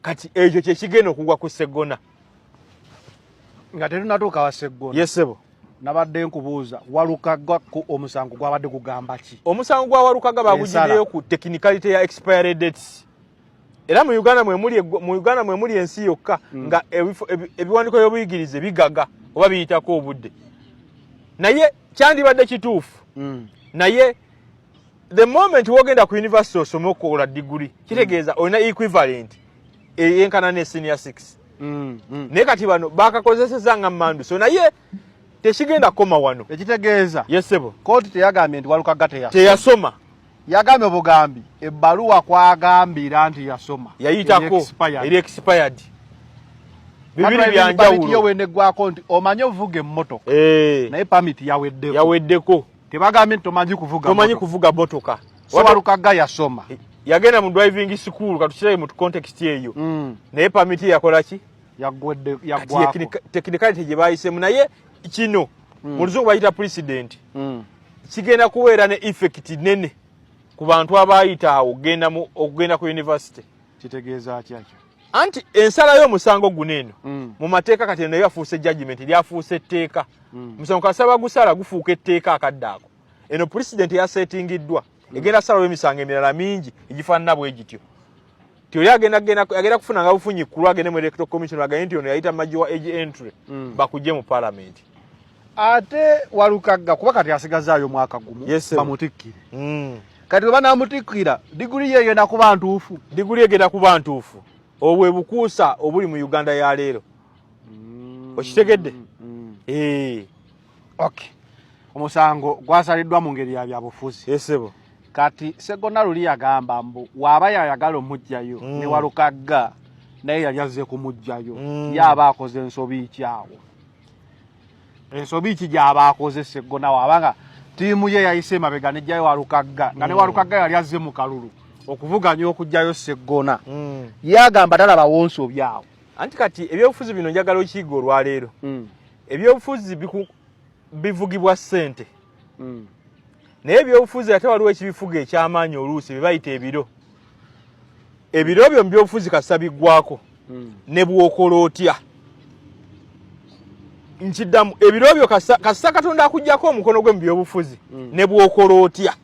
Kati ekyo kyekigenda okugwa ku Seggona. Nga tetunatuuka wa Seggona. Yes ssebo. Nabadde nkubuuza, Walukagga ku omusango gwabadde gugamba ki? Omusango gwa Walukagga bagugiddeyo ku technicality ya expiry dates. Era mu Uganda mwemuli, mu Uganda mwemuli ensi yokka nga ebiwandiiko by'obuyigirize bigaga oba biyitako obudde. Naye kyandibadde kituufu. Naye the moment wogenda ku university osome okukola degree, kitegeeza olina equivalent eyenkana ne senior 6. Naye kati bano bakakozeseza nga manduso, naye tekigenda kukoma wano. Ekitegeeza, Yes ssebo. kooti teyagambye nti Walukagga teyasoma. Teyasoma. Yagambye obugambi ebbaluwa kwagambira nti yasoma yayitako, eri expired. Bibiri Yo byanjawulo. Weneggwako nti omanyi ovuga emmotoka, naye permit yaweddeko. Yaweddeko. Tebagambye nti tomanyi kuvuga Tomanyi mmotoka. kuvuga motoka. So Walukagga yasoma. Yagenda mu driving school, katukirabe mu context eyo. Naye permit yakola ki? Yaggwedde. Kati Yaggwako. Technicality gye bayisemu, naye kino mu Luzungu bayita precedent. Kigenda kubeera ne effect nene ku bantu abayita awo okugenda ku university. Kitegeeza ki ekyo? Anti ensala y'omusango guno eno mu mateeka kati eno yafuuse judgment, lyafuuse etteeka. Musango kasaba gusala gufuuka etteeka akadde ako. Eno precedent yasetingiddwa, egenda salawo emisango emirala mingi egifaanana bwe gityo. Ti oli agenda kufuna nga bufunyi kulu, agende mu Electoral Commission bagende nti ono yayita maji wa age entry, bakujje mu parliament. Ate Walukagga kuba kati asigazaayo omwaka gumu Yes, sir. bamutikkire. Kati bwe banamutikkira, diguli ye egenda kuba ntuufu? Diguli egenda kuba ntuufu. Obwo bwe bukuusa obuli mu Uganda ya leero, okitegedde? Eh. Okay, omusango gwasaliddwa mu ngeri ya byabufuzi. Yes ssebo. Kati Segona luli yagamba mbu waaba yayagala omuggyayo ne Walukagga naye yali azze kumuggyayo. Ye aba akoze ensobi ki awo? Ensobi ki gy'aba akoze Segona waabanga ttiimu ye yayise emabega nejjayo Walukagga, nga ne Walukagga yali azze mu kalulu okuvuganya okuggyayo Segona? Ye agamba talabawo nsobi awo. Anti kati ebyobufuzi bino njagala okiyiga olwaleero. Ebyobufuzi bivugibwa ssente. Naye ebyobufuzi ate waliwo ekibifuga ekyamaanyi oluusi bye bayita ebiro. Ebiro byo mu byobufuzi kasita biggwako, ne bw'okola otya, nkiddamu, ebiro byo kasita Katonda akuggyako omukono gwe mu byobufuzi, ne bw'okola otya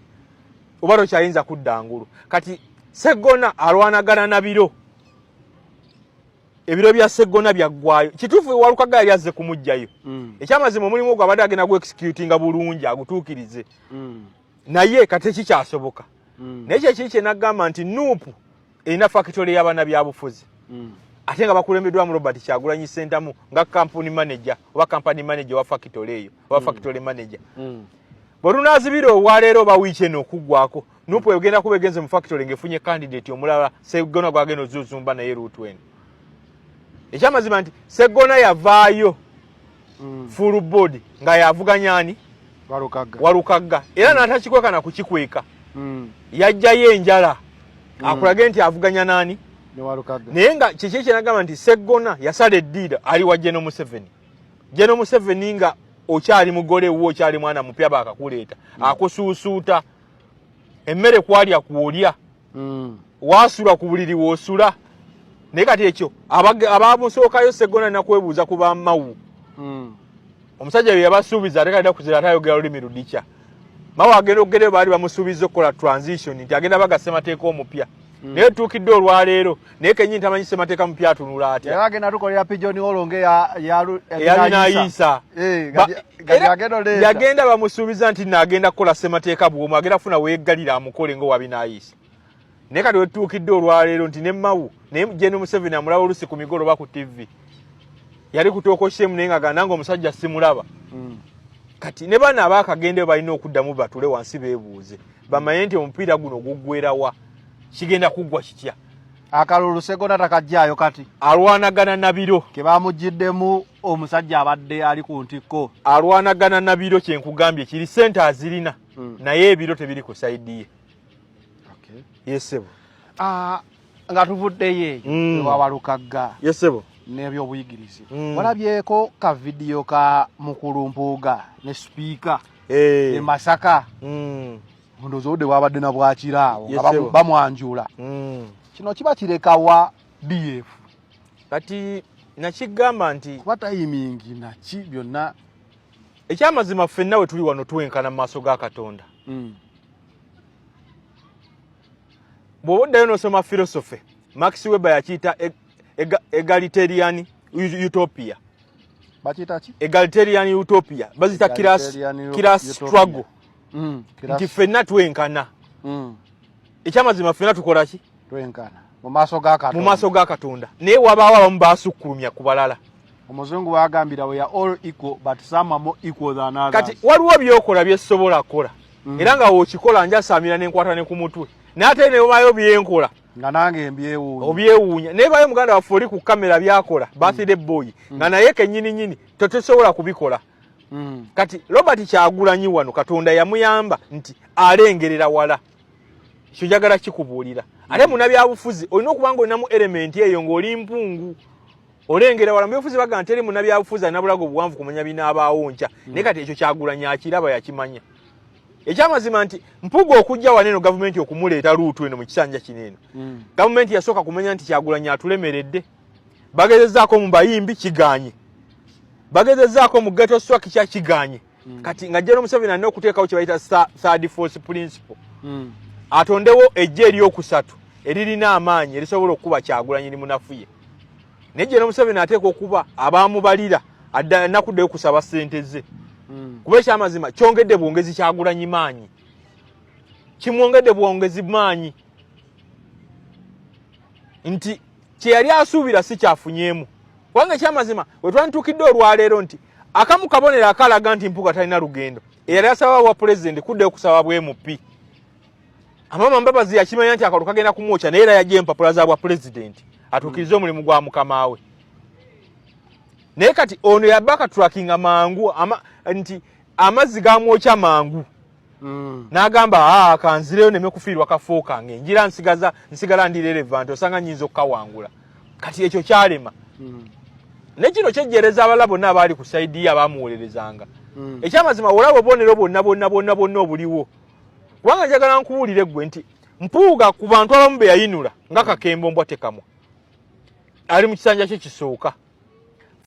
oba tokyayinza kudda ngulu. Kati Seggona alwanagana na biro. Ebiro bya Seggona byaggwayo. Kituufu, Walukagga yali azze kumuggyayo. Ekyamazima omulimu ogwo abadde agenda gu executinga bulungi agutuukirize, naye kati tekikyasoboka. Naye kyekiri kye nagamba nti NUP erina factory y'abannabyabufuzi, ate nga bakulembeddwamu Robert Kyagulanyi Sentamu nga company manager oba company manager wa factory eyo oba factory manager. Bwe lunaazibira olwaleero oba wiiki eno okuggwako, NUP egenda kuba egenze mu factory ng'efunye candidate omulala, Seggona gwagenda ozuzumba naye route eno. Ekyamazima nti Seggona yavaayo full board nga yavuganya ani? Walukagga. Walukagga. Era n'atakikweka na kukikweka. Yajjayo enjala akulage nti avuganya naani? Ne Walukagga. Naye nga kiki kyenagamba nti Seggona yasala eddiira ali wa General Museveni. General Museveni nga okyali mugole wo, okyali mwana mupya, baakakuleeta, akusuusuuta emmere kwalya kwolya, wasula ku buliri woosula. Naye kati ekyo abamusookayo Seggona alina kwebuuza ku bamawu. Omusajja bye yabasuubiza ate kalina kuzira, ate ayogera lulimi ludikya. Mawu agenda okugendayo, baali bamusuubiza okukola transition nti agenda baga ssemateeka omupya, naye tuukidde olwaleero naye kenyini tamanyi ssemateeka mupya atunula atya. Yali agenda tukolera pigeon hole nga eyalinayiisa. Eh, agenda oleeta. Yagenda bamusuubiza nti naagenda kukola ssemateeka bwomu, agenda kufuna weeggalira amukole nga owabinayiisa. Naye kati wetuukidde olwaleero nti ne Mawu naye Gen Museveni amulaba olusi ku migolo oba ku TV, yali kutooko shemu, naye nga gamba nange omusajja simulaba. Kati ne bano abaakagendeyo balina okuddamu batule wansi beebuuze bamanye nti omupiira guno guggwerawa, kigenda kuggwa kitya. Akalulu Segona takajjaayo kati. Alwanagana na biro. Ke bamugiddemu omusajja abadde ali ku ntikko. Alwanagana na biro. Kyenkugambye kiri, sente azirina, naye ebiro tebiri ku side ye. Yes ssebo. Ah, nga tuvuddeyo eyo ewa Walukagga Yes ssebo. n'ebyobuyigirize, walabyeko ka vidiyo ka mukulu Mpuuga ne sipiika e Masaka? Ndowooza obudde bwabadde na bwakiraawo nga Yes, sir. bamwanjula. Kino kiba kirekawa? DF. Kati nakigamba nti kuba timing naki byonna. Ekyamazima, ffenna we tuli wano twenkana mu maaso ga Katonda. Bw'oba oddayo n'osoma philosophy, Max Weber yakiyita egalitarian utopia. Bakiyita ki? Egalitarian utopia, bazita Egalitarian class utopia. struggle. Nti ffenna twenkana. Ekyamazima, ffenna tukola ki? Twenkana mu maaso ga Katonda. Mu maaso ga Katonda, naye wabaawo abamu basukkulumya ku balala. Omuzungu wagambira, "We are all equal, but some are more equal than others." Kati waliwo byokola byesobola kukola, era nga wokikola njasaamira nenkwata ne ku mutwe, naye ate nebayo byenkola nga nange mbyewuunya. Obyewuunya, naye bayo muganda waffe oli ku kamera byakola, birthday boy, nga naye kenyini nyini totesobola kubikola. Kati Robert Kyagulanyi wano Katonda yamuyamba nti alengerera wala. Ekyo njagala kikubuulira. Ate munabyabufuzi olina okuba nga olinamu element eyo, ng'oli mpungu, olengera wala. Mubyobufuzi baga nti eri munabyabufuzi alina bulago buwanvu kumanya binaabaawo nkya. Naye kati ekyo Kyagulanyi akiraba, yakimanya. Ekyamazima nti Mpuuga okujja wano eno, gavumenti okumuleeta route eno mu kisanja kino eno, gavumenti yasooka kumanya nti Kyagulanyi atulemeredde. Bagezezzaako mu bayimbi, kiganye. Bagezezzaako mu ghetto structure, kiganye. Kati nga General Museveni alina okuteekawo kye bayita third force principle, atondewo ejje eryokusatu eririna amaanyi erisobola okukuba Kyagulanyi limunafuye. Naye General Museveni ateeka okuba abamubalira nakuddayo kusaba ssente ze, kuba ekyamazima kyongedde bwongezi Kyagulanyi maanyi, kimwongedde bwongezi maanyi, nti kyeyali asuubira si kyafunyeemu. Kubanga ekyamazima wetwantuukidde olwaleero nti akamu kabonero akalaga nti Mpuuga talina lugendo, eyali asaba wa pulezidenti kuddayo kusaba bwa MP. Amama Mbabazi yakimanya nti akalulu kagenda kumwokya, naye era yajja empapula za bwa pulezidenti atuukirize omulimu gwa mukama we. Naye kati ono yabaka trackinga mangu nti amazzi gamwokya mangu, n'agamba, "Aa, kanzireyo neme kufiirwa kafo kange, njira nsigaza nsigala ndi relevant, osanga nyinza okukawangula." Kati ekyo kyalema. Ne kino kyejjereza abalala bonna abaali ku side ye abamuwolerezanga. Ekyamazima olaba obubonero bwonna bwonna bwonna bwonna obuliwo, kubanga njagala nkuwulire ggwe nti Mpuuga ku bantu abamu be yayinula nga Kakembo, mbwa tekamwa, ali mu kisanja kye kisooka.